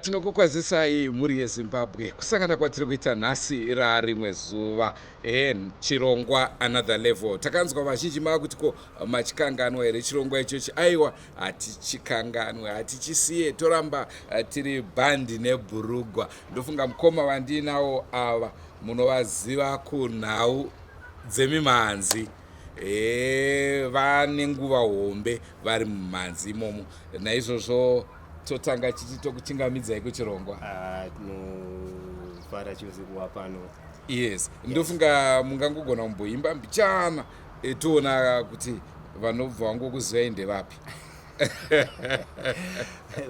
Tinokukwazisai mhuri yeZimbabwe kusangana kwatiri kuita nhasi rarimwe zuva e, chirongwa Another Level. Takanzwa vazhinji maakuti ko machikanganwa here chirongwa ichochi? Aiwa, hatichikanganwe, hatichisiye, toramba tiri bhandi nebhurugwa. Ndofunga mukoma vandiinawo ava munovaziva kunhau dzemimhanzi. E, vane nguva hombe vari mumhanzi imomo, naizvozvo totanga chiti tokuchingamidzai kuchirongwa. Ah, tinofara chose kuva pano. Yes, ndofunga mungangogona kumboimba mbichana, toona kuti vanobva vangokuzivai ndevapi.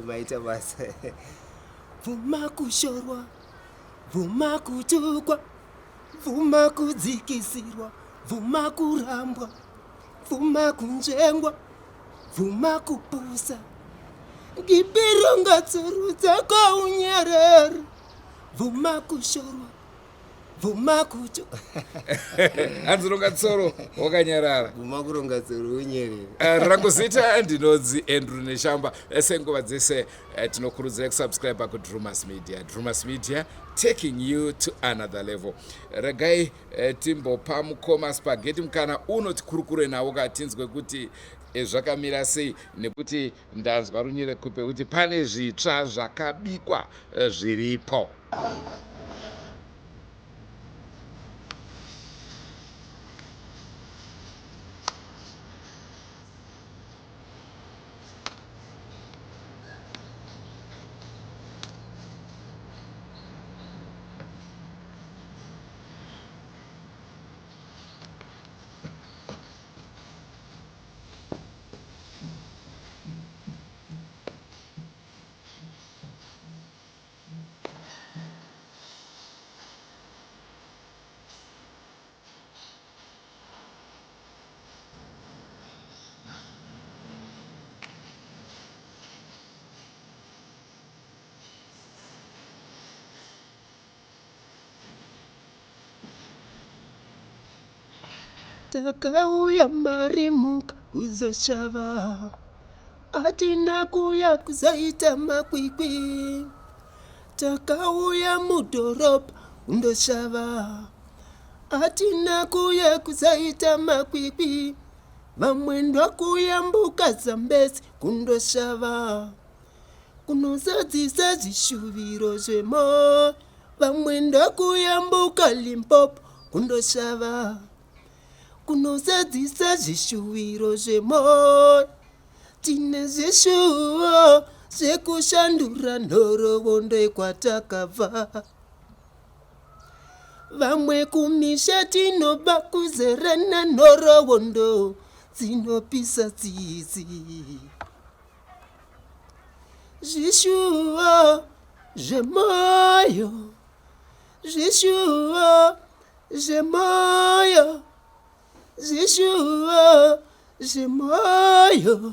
Maita basa. Bvuma kushorwa, bvuma kutukwa, bvuma kudzikisirwa, bvuma kurambwa, bvuma kunzvengwa, bvuma kupusa, ngibironga tsoro dzako unyarara, bvuma kushorwa, bvuma kutu Hanzi ronga tsoro wakanyarara. Bvuma kuronga tsoro unyerere. Rangu zita ndinonzi Andrew Neshamba. Senguva dzese, tinokurudzira kusubscribe kuDrumas Media. Drumas Media, taking you to another level. Regai timbopa mukoma Spaghetti mukana unoti kurukure navo katinzwe kuti zvakamira sei, nekuti ndanzwa runyerekupe kuti pane zvitsva zvakabikwa zviripo. Takauya marimuka kuzoshava, hatina kuya kuzoita makwikwi. Takauya mudhorobha kundoshava, hatina kuya kuzoita makwikwi. Vamwe ndokuyambuka Zambezi kundoshava, kunozadzisa zvishuviro zvemo. Vamwe ndokuyambuka Limpopo kundoshava, kunozadzisa zvishuviro zvemo. Tine zvishuvo zvekushandura nhoroondo yekwatakabva. Vamwe kumisha tinobva kuzerana nhoroondo dzinopisa tsitsi. Zvishuvo zvemoyo, zvishuvo zvemoyo, zvishuvo zvemoyo,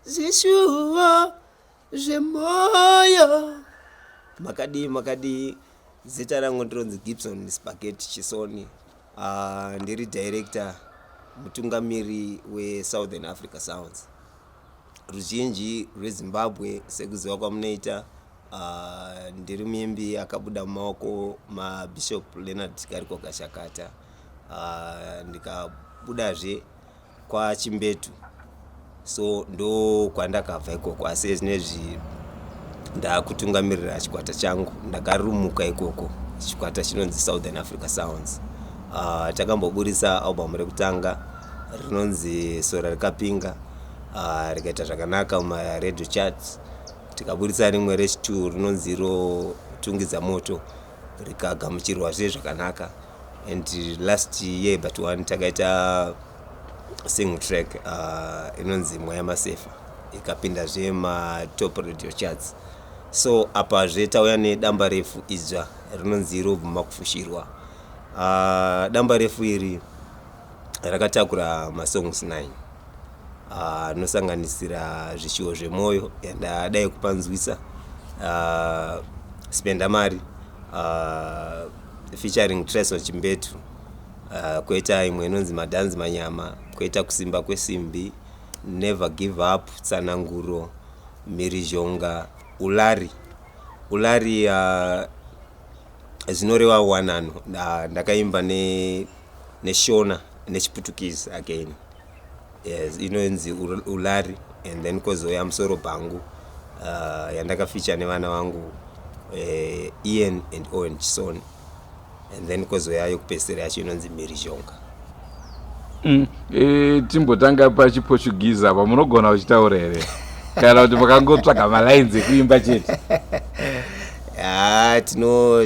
zvishuvo zvemoyo. Makadii, makadii? Zita rangu ndinonzi Gibson Spaghetti Chisoni. Ndiri director. Mutungamiri weSouthern Africa Sounds. Ruzhinji rweZimbabwe, sekuziva kwamunoita, ndiri muimbi akabuda mumaoko maBishop Leonard Karikoga Shakata, ndikabudazve kwaChimbetu, so ndo kwandakabva ikoko. Asi zvinezvi ndakutungamirira chikwata changu, ndakarumuka ikoko, chikwata chinonzi Southern Africa Sounds. Takamboburisa album rekutanga rinonzi Sora Rikapinga, rikaita zvakanaka mumaradio charts. Tikaburisa rimwe rechi2 rinonzi iro Tungidza Moto, rikagamuchirwazve zvakanaka. And last year but one takaita single track inonzi Mweya Masefa, ikapindazve matop radio charts. So apazve tauya nedamba refu idzva rinonzi iro Bvuma Kufushirwa. Damba refu iri rakatakura masongs 9 anosanganisira Zvishuwo Zvemwoyo yandadai kupanzwisa, Spenda Mari featuring Treso Chimbetu, kwoita imwe inonzi Madhanzi Manyama, kwoita Kusimba Kwesimbi, Never Give Up, Tsananguro, Mhirizhonga, Ulari. Ulari zvinoreva wanano. Ndakaimba neShona nechiPutukisi again. Yes, inonzi Ulari. And then kwozouya Musoro Bhangu, yandakafeature nevana vangu Ian and Owen Chison. And then kwozouya yekupedzisira yacho inonzi Mhirizhonga. Timbotanga pachiPortuguese apa. Munogona uchitaura here, kana kuti makangotsvaga malines ekuimba chete? Ha,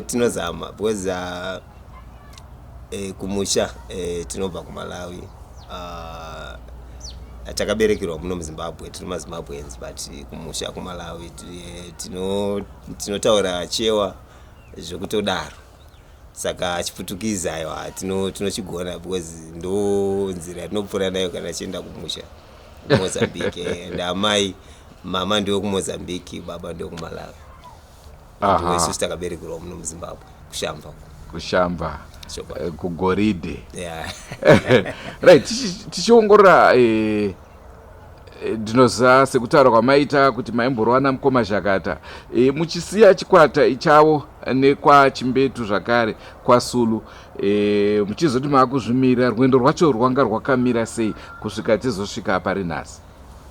tinozama because kumusha tinobva kuMalawi. Takaberekerwa muno muZimbabwe, tiri maZimbabweans, but kumusha kuMalawi. Tinotaura Chewa zvekutodaro, saka chiPutukizi aiwa tinochigona because ndo nzira yatinopfuura nayo kana tichienda kumusha kuMozambique. And amai, mama ndiwe kuMozambique, baba ndiwe kuMalawi. Isusu takaberekerwa muno muZimbabwe, kuShamva. Kushamba. Chokwadi. Kugoridhe. Yeah. Right, tichiongorora, ndinoziva sekutaura kwamaita kuti maimborova namukoma Zhakata, muchisiya chikwata chavo nekwaChimbetu zvakare kwaSulu, muchizoti maakuzvimirira, rwendo rwacho rwanga rwakamira sei kusvika tizosvika pari nhasi?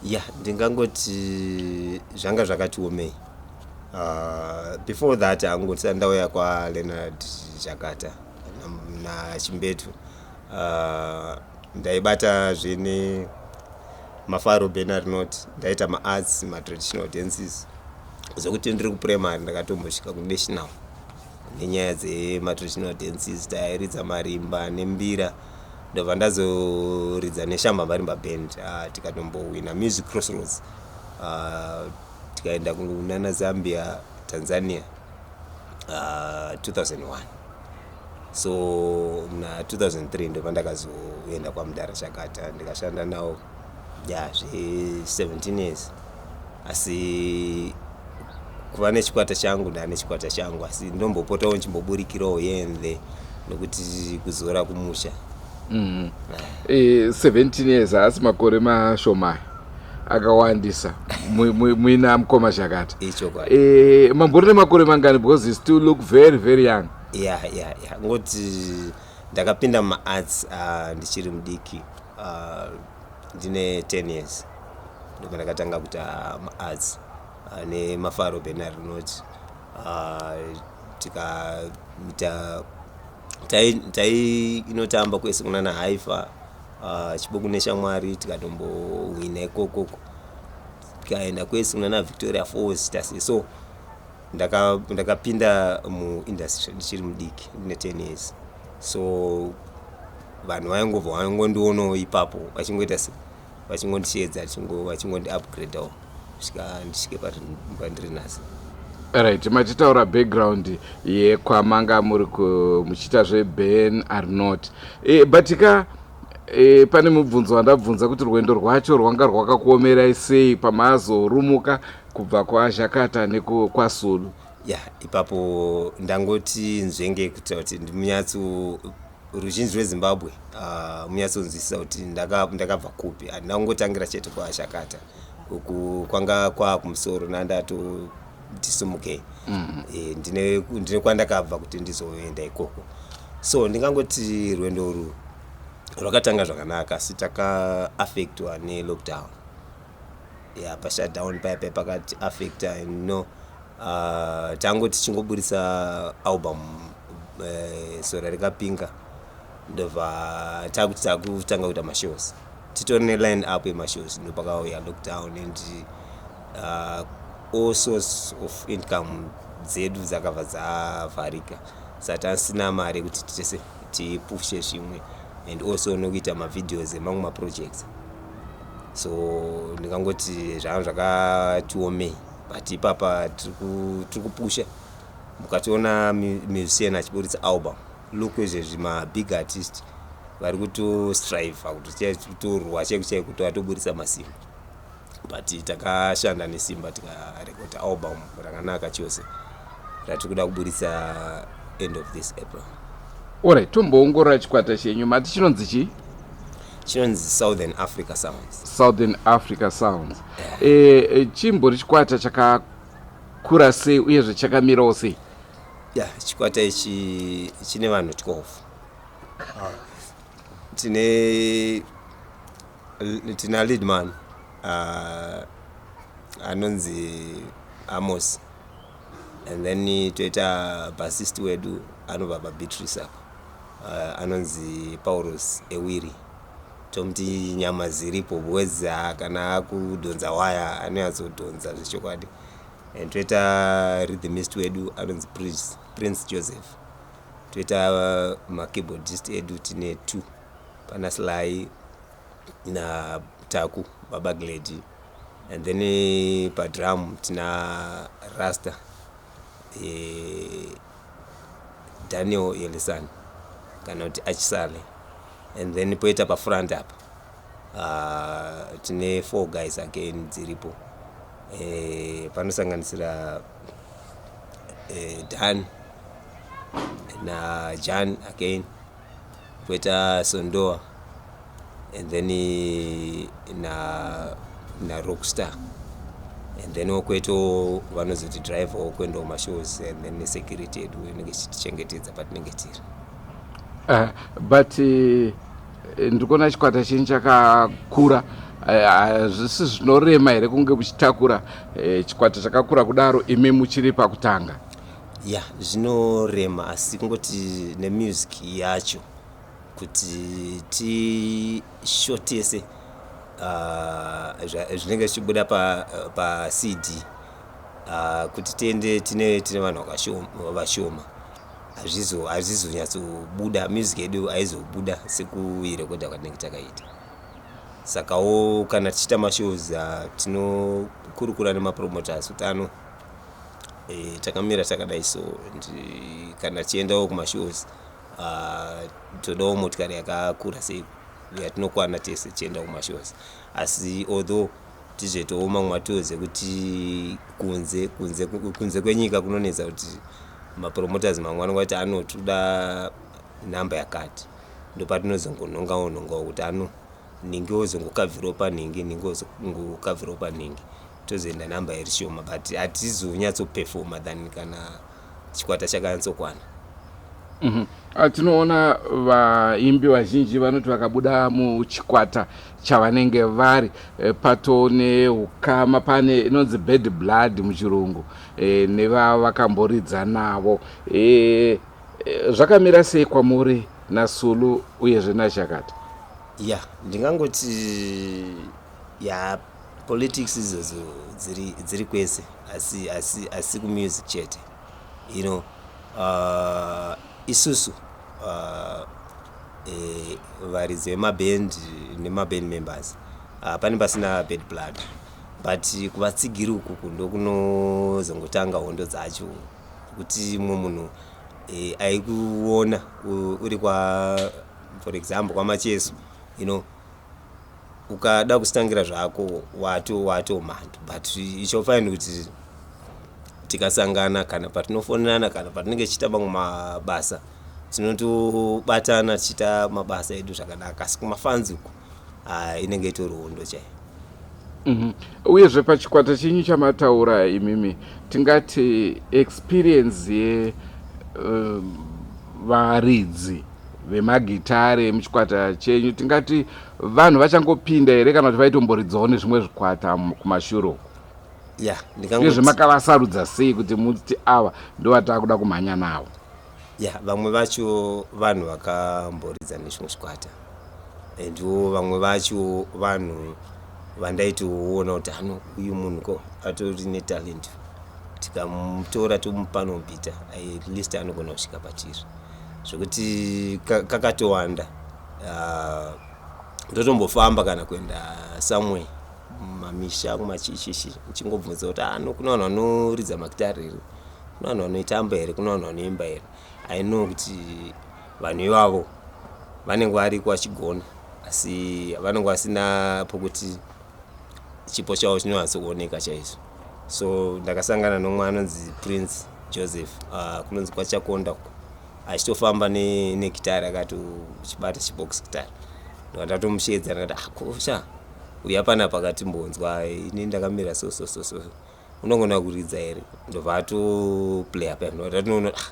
Ya, ndingangoti zvanga zvakati omei. Before that hangu tisati ndauya kwaLeonard Zhakata naChimbetu, ndaibata zvene Mafaro Benarnot, ndaita maarts, matraditional dances, zvokuti ndiri kuprimary ndakatombosvika kunational nenyaya dzematraditional dances. Tairidza marimba nembira, ndobva ndazoridza neShamba Marimba Band, tikatombowina Music Crossroads, tikaenda kunana Zambia, Tanzania, 2001. So muna 2003 ndobva ndakazoenda kwamudhara Chakata, ndikashanda nawo ya zve17 years. Asi kuva nechikwata changu, ndaane chikwata changu, asi ndombopotawo nchimboburikirawo here and there nekuti kuzora kumusha. 17 years haasi makore mashoma, akawandisa muina mukoma Zhakata. Ichokwadi. Mambori nemakore mangani? Because you still look very very young. Ya, ngoti ndakapinda mumaarts ndichiri mudiki, ndine 10 years ndobva ndakatanga kuita maarts neMafaro Benarnot. Tikaita tai inotamba kwese kunana Haifa, Chibuku Neshamwari, tikatombowina ikokoko, tikaenda kwese kunana Victoria Falls tasi. So ndakapinda muindustry ndichiri mudiki, ndine 10 years. So vanhu vaingobva vangondionawo ipapo, vachingoita se vachingondisheedza, vachingondi-upgradewo kusvika ndisvike pandiri nhasi. Right, machitaura background yekwamanga muri muchiita zveBen Arnot, but ka pane mubvunzo wandabvunza kuti rwendo rwacho rwanga rwakakuomerai sei pamazorumuka kubva kwaZhakata nekwaSulu? Ya, ipapo ndangoti nzvenge kuitira kuti ndimunyatso Ruzhinji rweZimbabwe munyatsonzwisisa kuti ndakabva kupi. Handina kungotangira chete kwaShakata uku, kwanga kwakumusoro nandatoti simukei. Ndine kwandakabva kuti ndizoenda ikoko. So ndingangoti rwendo urwu rwakatanga zvakanaka, asi takaaffectwa nelockdown ya pashutdown paya paya pakati affecta no. Tangoti tichingoburisa album Sora Rikapinga, ndobva takuti takutanga kuita mashows, titori neline up yemashows, ndopakauya lockdown and all source of income dzedu dzakabva dzavharika. Saka tasina mari yekuti titese tipushe zvimwe and also nokuita mavideos emamwe maprojects. So ndingangoti zvanga zvakatiomei, but ipapa tiri kupusha. Mukationa musician achiburitsa album, look, izvezvi mabig artist vari kutostrive kuti kutorwa chaiko chaiko kuti vatoburitsa masimba, but takashanda nesimba tikarekodha album rakanaka chose ratiri kuda kuburitsa end of this April. Alright, tomboongorora chikwata chenyu. Mati chinonzi chii? Chinonzi Southern Africa Sounds. Southern Africa Sounds. Chimbori chikwata chakakura sei, uyezve chakamirawo sei? Ya, chikwata ichi chine vanhu 12. Tine tina leadman anonzi Amos, and then toita bassist wedu anobva paBeatrice apa, anonzi Paulos Ewiri, tomuti nyama ziripo because kana akudhonza waya anonyatsodhonza zvechokwadi. And toita rhythmist wedu anonzi Prince Joseph. Toita makeyboardist edu, tine two, pana Sly naTaku Baba Glady, and then padrum tina Rasta Daniel Yelisan kana kuti Achisale. And then poita pafront apa tine four guys again dziripo, panosanganisira Dan naJan again, poita Sondoa and then na Rockstar, and then kwoitawo vanozoti driver wokuendawo mashows and then nesecurity yedu inenge ichitichengetedza patinenge tiri. But ndiri kuona chikwata chenyu chakakura. Hazvisi zvinorema here kunge muchitakura chikwata chakakura kudaro imi muchiri pakutanga? Ya, zvinorema, asi kungoti nemusic yacho kuti tishotese zvinenge zvichibuda paCD kuti tiende tine vanhu vashoma, hazvizonyatsobuda. Music yedu haizobuda sekuirekodha kwatinenge takaita. Sakawo kana tichiita mashows, tinokurukura nemapromoters kuti ano takamira takadai. So kana tichiendawo kumashows, todawo motikari yakakura sei yatinokwana tese tichienda kumashows. Asi although tizoitawo mamwe matours ekuti kunze kwenyika, kunonetsa kuti mapromoters mamwe anonga kuti anotoda nhamba yakati, ndopatinozongonhongawo nhongawo kuti ano nhingi wozongokavhirawo panhingi, nhingi wozongokavhirawo panhingi, tozoenda nhamba iri shoma, but hatizonyatsopefoma than kana chikwata chakanyatsokwana. Tinoona vaimbi vazhinji vanoti vakabuda muchikwata chavanenge vari, pato neukama, pane inonzi bad blood muchirungu, nevavakamboridza navo. Zvakamira sei kwamuri naSulu uyezve naShakata? Ya, ndingangoti ya, politics idzodzo dziri kwese, asi kumusic chete. Isusu varidzi vemaband nemaband members, pane pasina bad blood, but kuvatsigiri ukuku ndokunozongotanga hondo dzacho, kuti mumwe munhu aikuona uri kwa, for example, kwaMacheso, ukada kusitangira zvako wato mhando. But ichofaini kuti tikasangana kana patinofonana kana patinenge tichiita mamwe mabasa. Tinotobatana tichiita mabasa edu zvakanaka, asi kumafanzi uku, ah, inenge itori hondo chaiyo. Uyezve pachikwata chenyu chamataura imimi, tingati experience yevaridzi vemagitare muchikwata chenyu, tingati vanhu vachangopinda here, kana kuti vaitomboridzwawo nezvimwe zvikwata kumashure uku? Ya. Uyezve Ndingangoti makavasarudza sei kuti muti ava ndo vatakuda kumhanya navo? Ya, vamwe vacho vanhu vakamboridza nezvimwe zvikwata, endiwo vamwe vacho vanhu vandaitoona kuti hano uyu munhu ko atori netalent, tikamutora tomupa nobhita, at least anogona kusvika patiri, zvokuti kakatowanda. Ah, ndotombofamba kana kuenda somewhere mumamisha, kumachichichi, ndichingobvunza kuti ano kuna vanhu vanoridza magitari here, kuna vanhu vanoitamba here, kuna vanhu vanoimba here. I know kuti vanhu ivavo vanenge variko vachigona, asi vanenge vasina pokuti chipo chavo chinonyatsokuoneka chaizvo. So ndakasangana nomwe anonzi Prince Joseph, kunonzi kwaChakonda uko, achitofamba negitari, akatochibata chibox gitari. Ndobva ndatomushedza, ndikati, "Ah, kosha, uya panapa." Akatimbonzwa, "Ini ndakamira so so so so, unogona kuridza here?" Ndobva atoplaya paya. Ndatoona, "Ah,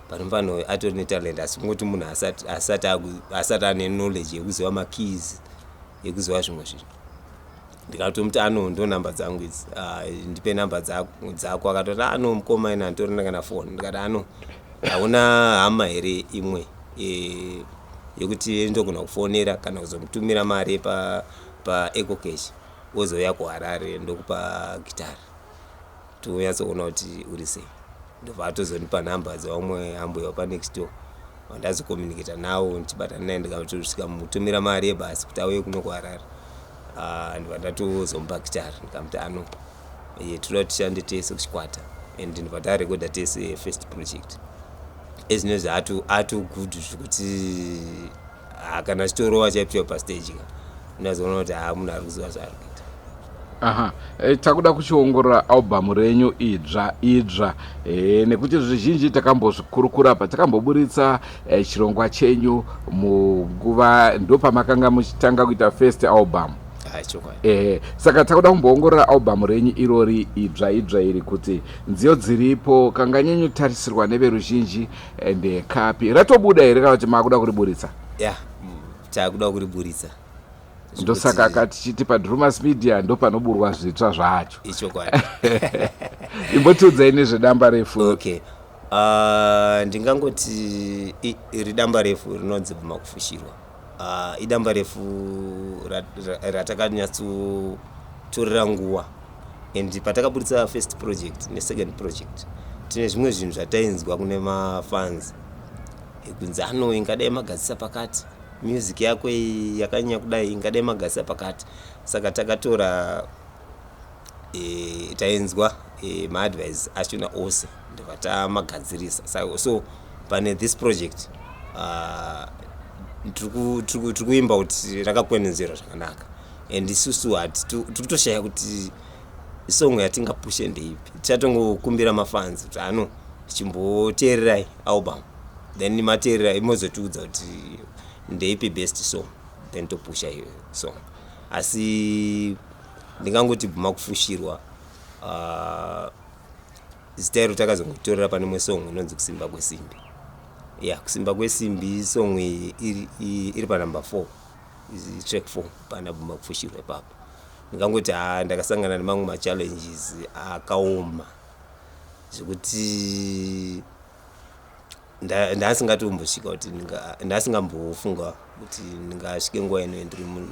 pano pano atori netalent," asi kungoti munhu asati ane knowledge yekuziva makeys, yekuziva zvimwe zvinhu. Ndikatomuti, "Ano ndo namba dzangu idzi. Ah, ndipe namba dzako." Akatoti, "Ano mukoma, ina handitorina kana foni." Ndikati, "Ano hauna hama here imwe yekuti ndogona kufonera kana kuzomutumira mari paEcoCash, wozouya kuHarare, ndokupa gitari, tonyatsoona kuti uri sei?" Ndobva atozondipa nhamba dzevamwe ambuya panext door, vandazocommunicata navo, ndichibatana naye, ndikatosvika mutumira mari yebhasi kuti auye kuno kuHarare. Ah, ndibva ndatozomupa gitari, ndikamuti, "Ano toda kuti tishande tese kuchikwata," and ndibva tarekodha tese first project. Ezvinezvi ato good zvekuti, ah, kana achitorova chaipo chaipo pastage ka, unazoona kuti ha, munhu ari kuziva zvaari kuita. Aha, takuda kuchiongorora albhamu renyu idzva idzva, nekuti zvizhinji takambozvikurukura patakamboburitsa chirongwa chenyu munguva ndopamakanga muchitanga kuita first album. Ah, chokwadi. Saka takuda kumboongorora albhamu renyu irori idzva idzva iri, kuti nziyo dziripo kanganyanyotarisirwa neveruzhinji ndekapi. Ratobuda here, kana kuti makuda kuriburitsa? Ya, takuda kuriburitsa. Ndosaka akatichiti paDrumas Media ndopanoburwa zvitsva zvacho. Ichokwadi. Imbotiudzai nezvedamba refu. Okay, ndingangoti iri damba refu rinonzi Bvuma Kufushirwa. Idamba refu ratakanyatsotorera nguva, and patakaburitsa first project nesecond project, tine zvimwe zvinhu zvatainzwa kune mafans kunzi, "Ano ingadai magadzisa pakati, music yako iyi yakanyanya kudai, ingadai magadzisa pakati." Saka takatora tainzwa maadvice achona ose, ndobva tamagadzirisa. So pane this project, tiri kuimba kuti rakakwenenzverwa zvakanaka, and isusu tiri kutoshaya kuti song yatingapushe ndeipi. Tichatongokumbira mafans kuti ano chimboteererai album, then mateererai mozotiudza kuti ndeipi best song, then topusha iyo song. Asi ndingangoti Bvuma Kufushirwa, zita iro takazongotorera pane imwe song inonzi Kusimba Kwesimbi. Ya, Kusimba Kwesimbi, song iyi iri panumber 4, track 4 pana Bvuma Kufushirwa ipapo. Ndingangoti, ha, ndakasangana nemamwe machallenges akaoma zvekuti ndasingatombosvika kuti ndasingambofunga kuti ndingasvike nguva ino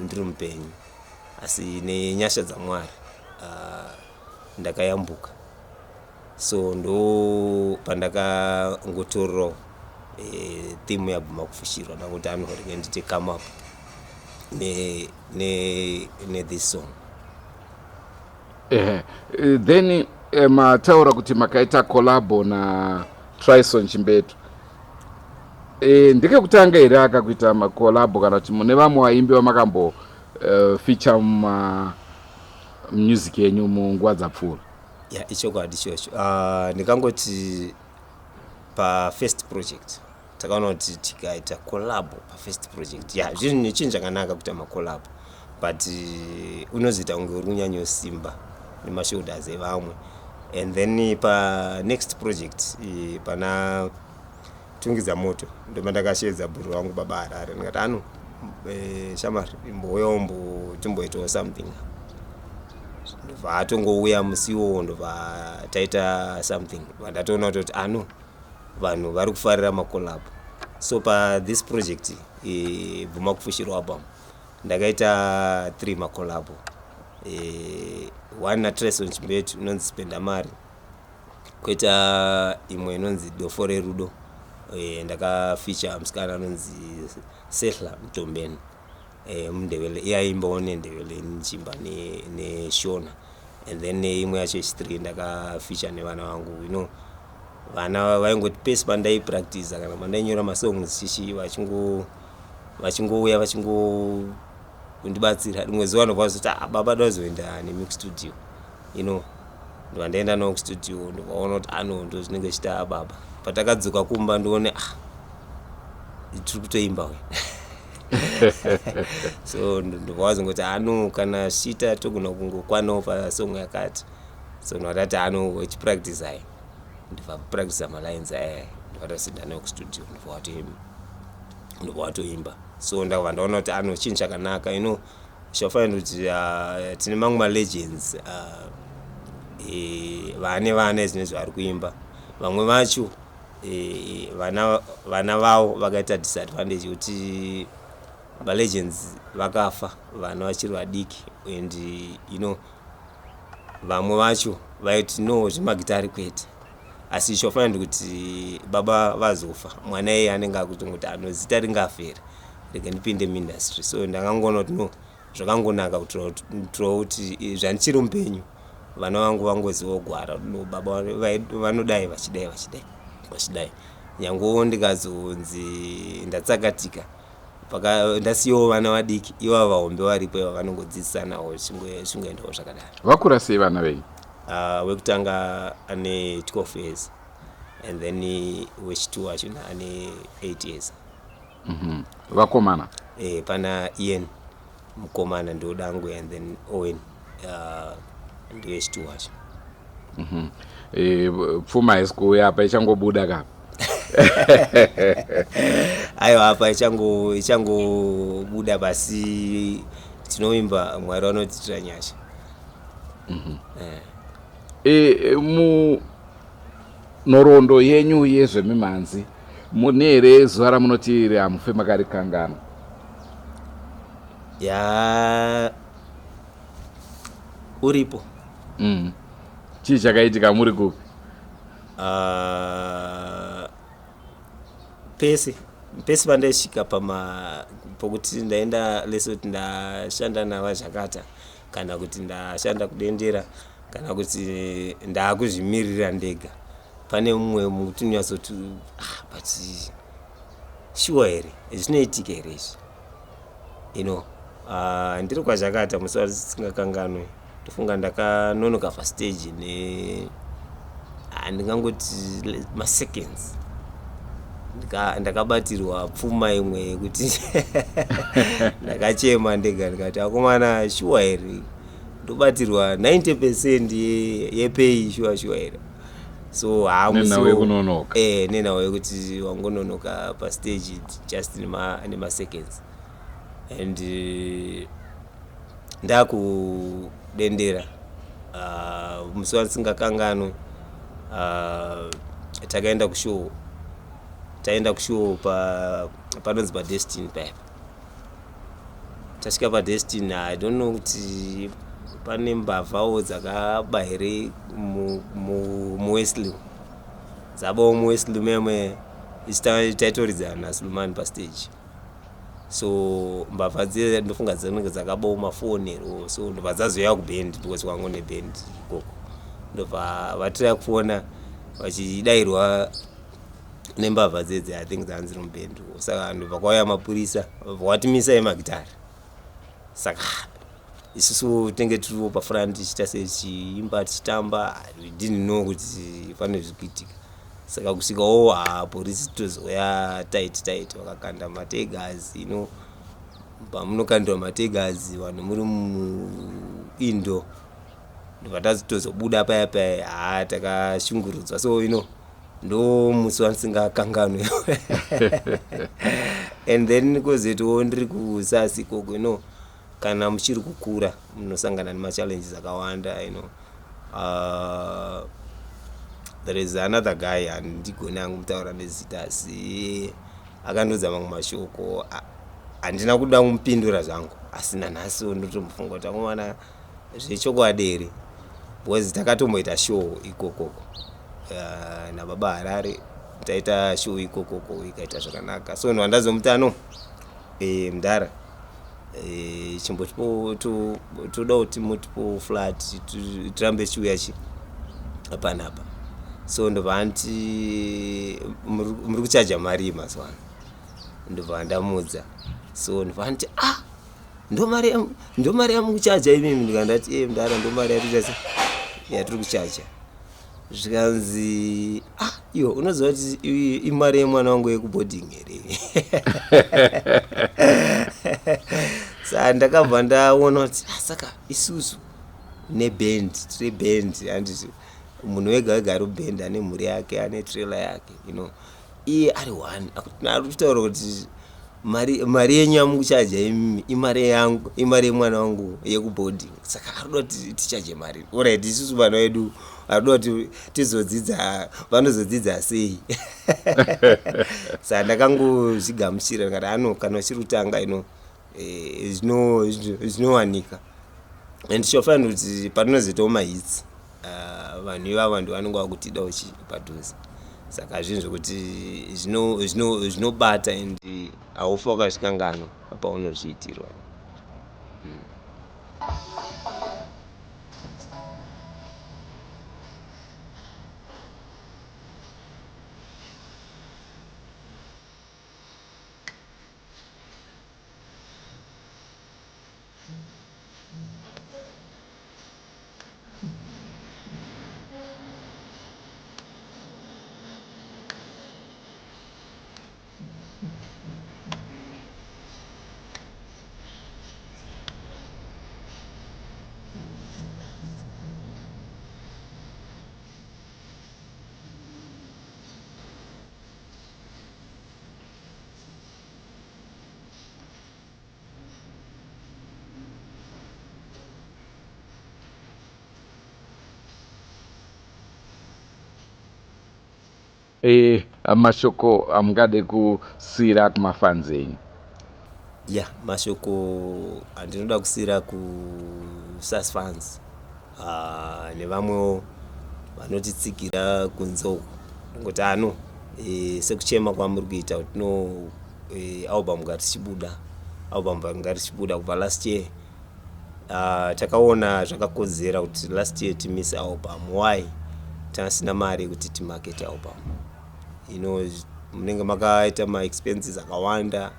ndiri mupenyu, asi nenyasha dzaMwari, ndakayambuka. So ndo pandakangotorerawo theme yaBvuma Kufushirwa, ndakuti anorege ndite come up ne this song. Ehe. Then mataura kuti makaita collabo na Trison Chimbetu. Ndekekutanga here aka kuita macollabo, kana kuti mune vamwe vaimbi vamakambo feature muma music yenyu munguva dzapfuura? Ya, ichokwadi ichocho. Ndingangoti pafirst project Takaona kuti tikaita collab pafirst project, ya, zvinhu chinhu chakanaka kuita macollab, but unozoita kunge uri kunyanyosimba nemashoulders evamwe. And then panext project, pana Tungidza Moto, ndoma ndakashedza bhuru vangu Baba Harare, ndikati, "Ano shamari, imbouyawo timboitawo something." Ndobva atongouya musi iwowo, ndobva taita something. Vandatoona kutoti ano vanhu vari kufarira macollab. So pathis project, Bvuma Kufushirwa album, ndakaita three macollab, one naTryson Chimbetu inonzi Spenda Mari, kwoita imwe inonzi Dofo Rerudo, ndakafeature musikana anonzi Sehla Mtombeni, muNdebele, iyaimbawo neNdebele, nichimba neShona. And then imwe yacho yechi3 ndakafeature nevana vangu. Vana vaingoti pese pandaipractiza kana pandainyora masongs chichi, vachingouya vachingondibatsira. Rimwe zuva ndobva vazoti, "Ah, baba, dazoenda nemi kustudio." Ndobva ndaenda navo kustudio, ndobvaona kuti ano ndo zvinenge zvichita baba. Patakadzoka kumba, ndoone, ah, tiri kutoimba we. So ndobva vazongoti, "Ano, kana zvichiita togona kungokwanawo pasong yakati." So ndobva tati, "Ano, chipractisai." Ndobva practisa malines aya, ndobva tasinda nayo kustudio, ndobva watoimba. So ndabva ndaona kuti ano chinhu chakanaka. Shall kuti tine mamwe malegends, vane vana zvinezvi vari kuimba, vamwe vacho vana vavo vakaita disadvantage yekuti malegends vakafa vana vachiri vadiki. And vamwe vacho vaiti, "No, zvemagitari kwete." Asi chofanira kuti baba vazofa, mwana iye anenge akutongoti, "Ano, zita ringafere, rega ndipinde muindustry." So ndakangoona kuti no, zvakangonaka kuitirawo kuti zvandichiri mupenyu, vana vangu vangozivawo gwara, no, baba vanodai, vachidai, vachidai, vachidai. Nyangewo ndikazonzi ndatsakatika, ndasiyawo vana vadiki ivava vahombe varipo, iva vanongodzidzisanawo, zvingoendawo zvakadaro. Vakura sei vana venyu? Wekutanga ane 12 years and then wechitu wacho ane 8 years. Vakomana? Pana Ian mukomana, ndodangwe, and then Owen, ndewechitu wacho. Pfuma haisi kuuya apa, ichangobuda kapa. Aiwa, apa ichangobuda basi. Tinovimba Mwari vanotiitira nyasha. Munhoroondo yenyu yezvemimhanzi, mune here zuva ramunoti iri hamufe makarikanganwa? Ya, uripo. Chii chakaitika, muri kupi? Pese pese pandaisvika pama pokuti ndaenda lesoti, ndashanda navaZhakata, kana kuti ndashanda kuDendera, kana kuti ndaakuzvimirira ndega, pane mumwe muti unyatsoti, "Ah, but sure here, zvinoitika here izvi?" Ndiri kwaZhakata musi wasingakanganwe, ndofunga ndakanonoka pastage ne, ndingangoti maseconds. Ndakabatirwa pfuma imwe yekuti ndakachema ndega, ndikati, "Akomana, shuwa here, ndobatirwa 90% yepay? Shuwa, shuwa here?" So Nenhau yekunonoka. Nenhau yekuti wangononoka pastage just nemaseconds. And ndakudendera, musi wandisingakanganwe, takaenda kushow, taenda kushow panonzi paDestiny paipa. Tasvika paDestiny, I don't know kuti pane mbavhawo dzakaba here muWesley, dzabawo muWesley memwe. Taitoridzana naSulumani pastage, so mbavha dziye ndofunga dzinenge dzakabawo mafoni ero. So ndobva dzazouya kubhendi, because kwangu nebhendi ikoko, ndobva vatiraya kufona, vachidayirwa nembavha dzedze, I think dzanga dziri mubhendi. Saka ndobva kwauya mapurisa, bva watimisai magitari. Saka isusu tinenge tiriwo pafront tichiita setichiimba, tichitamba. We didn't know kuti pane zviri kuitika. Saka kusvikawo ha porisi tozouya tight tight, vakakanda mateargas, you know, pamunokandirwa mateargas vanhu muri muindo, ndobva tatozobuda paya paya, ha takashungurudzwa. So you know, ndo musi wandisingakanganwe. And then kwozoitawo ndiri kusasi ikoko, you know, kana muchiri kukura munosangana nemachallenges akawanda, you know. There is another guy, handigoni hangu mutaura nezita, asi akandiudza mamwe mashoko, handina kuda kumupindura zvangu, asi nanhasi ndotomufunga kuti akomana zvechokwadi here, because takatomboita show ikokoko nababa Harare, taita show ikokoko ikaita zvakanaka. So nwandazomuti ano mudhara, chimbotipo toda kuti mutipo flat tirambe tichiuya chi panapa. So ndobva anti muri kuchaja mari mazuva ano. Ndobva ndamudza, so ndobva anti ah, ndo mari yamukuchaja imimi? Ndikandati e mudhara, ndo mari yatiri yatiri kuchaja. Zvikanzi ah, iwo unoziva kuti imari yemwana wangu yekuboarding here? Saka ndakabva ndaona kuti ah, saka isusu neband tiri band, handiti munhu wega wega ari kuband ane mhuri yake, ane trailer yake, you know, iye ari one ari kutaura kuti mari yenyu yamukuchaja imimi imari yangu, imari yemwana wangu yekuboarding. Saka arikuda kuti tichaje mari, alright, isusu vana vedu arikuda kuti tizodzidza, vanozodzidza sei? Saka ndakangozvigamuchira, ndikati ano kana uchiri kutanga ino zvinowanika and tichofanira kuti patinozoitawo mahits, vanhu ivava ndo vanenge vakutida uchi padhuze. Saka zvinhu zvokuti zvinobata and haufi wakazvikanganwa paunozviitirwa. Mashoko amungade kusiyira kumafans enyu? Ya, mashoko andinoda kusiyira kusas fans nevamwewo vanotitsikira kunze uku, ndongoti ano sekuchema kwamuri kuita kuti no album ngatichibuda, album ngatichibuda. Kubva last year takaona zvakakodzera kuti last year timise album. Why? Tasina mari yekuti timarket album, you know, munenge makaita maexpenses akawanda,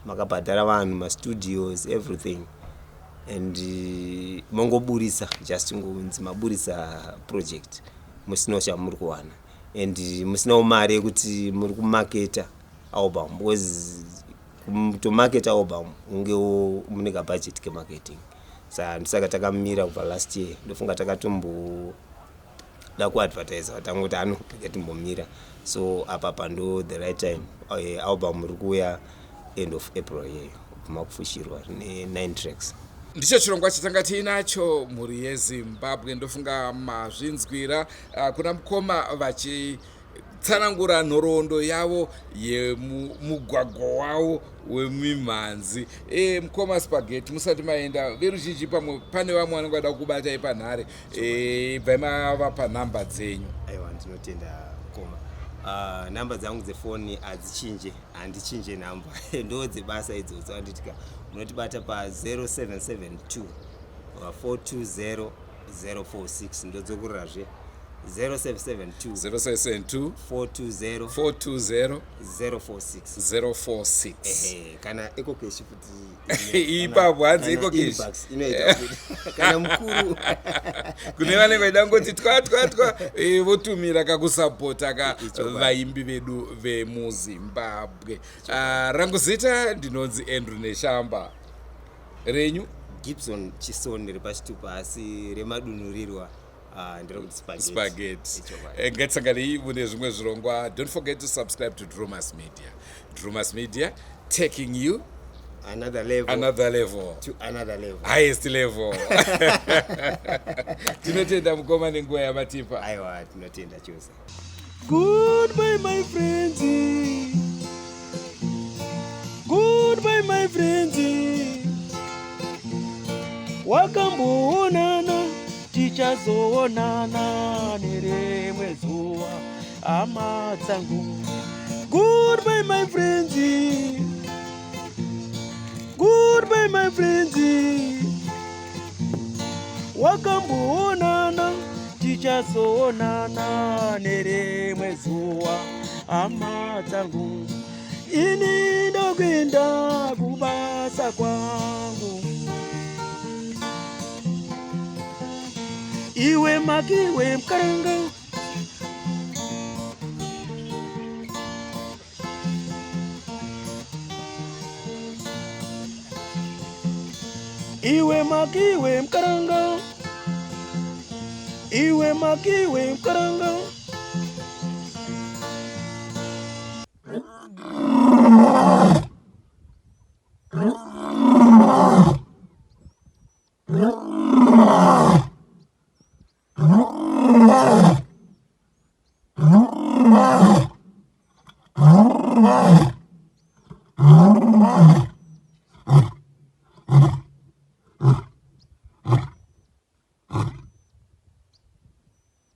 makabhadhara vanhu, mastudios, everything, and mongoburisa just ngonzi maburisa project musinawo chamuri kuwana and musinawo mari yekuti muri kumaketa album, because kutomaketa album ungewo mune kabudget kemarketing. Saka ndisaka takamira kubva last year. Ndofunga takatomboda kuadvertisa, vatangoti ano rega timbomira. So apa pando the right time, album iri kuuya end of April iyeyo, kubvuma kufushirwa, rine 9 tracks. Ndicho chirongwa chatanga tiinacho, mhuri yeZimbabwe. Ndofunga mazvinzwira kuna mukoma vachitsanangura nhoroondo yavo yemugwagwa wavo wemimhanzi. Mukoma Spaghetti, musati maenda, veruzhinji pamwe pane vamwe vanenge vada kubatai panhare, bvai mavapa nhamba dzenyu. Aiwa, ndinotenda mukoma. Nhamba dzangu dzefoni hadzichinje, handichinje nhamba, ndo dzebasa idzodzo, handitika? Munotibata pa0772 420 046. Ndodzokururazve. 0772 0772 420 420 046. 046. Ehe, kana ecocash futi. Ipapo hanzi Kana EcoCash. inbox inoita futi. Kana mukuru. Kune vanenge vaida kungoti twa twa twa, votumira kakusapota ka Ichokwadi. vaimbi vedu vemuZimbabwe. Ah, rangu zita ndinonzi Andrew Neshamba, renyu? Gibson Chisoni repachitupa, asi remadunhurirwa, ah, nderekuti Spaghetti. Spaghetti. Ichokwadi. Ngatisanganei mune zvimwe zvirongwa. Don't forget to subscribe to Drumas Media. Drumas Media, taking you another level, another level, to another level, highest level. Tinotenda mukoma nenguva yamatipa. Aiwa, tinotenda chose. Goodbye, my friends. Goodbye, my friends. Wakamboonana, tichazoonana nerimwe zuva, hama dzangu. Goodbye, my friends. Goodbye, my friends. Wakamboonana, tichazoonana nerimwe zuva, hama dzangu. Ini ndokuenda kubasa kwangu. Iwe makiwe mukaranga. Iwe makiwe mukaranga. Iwe makiwe mukaranga.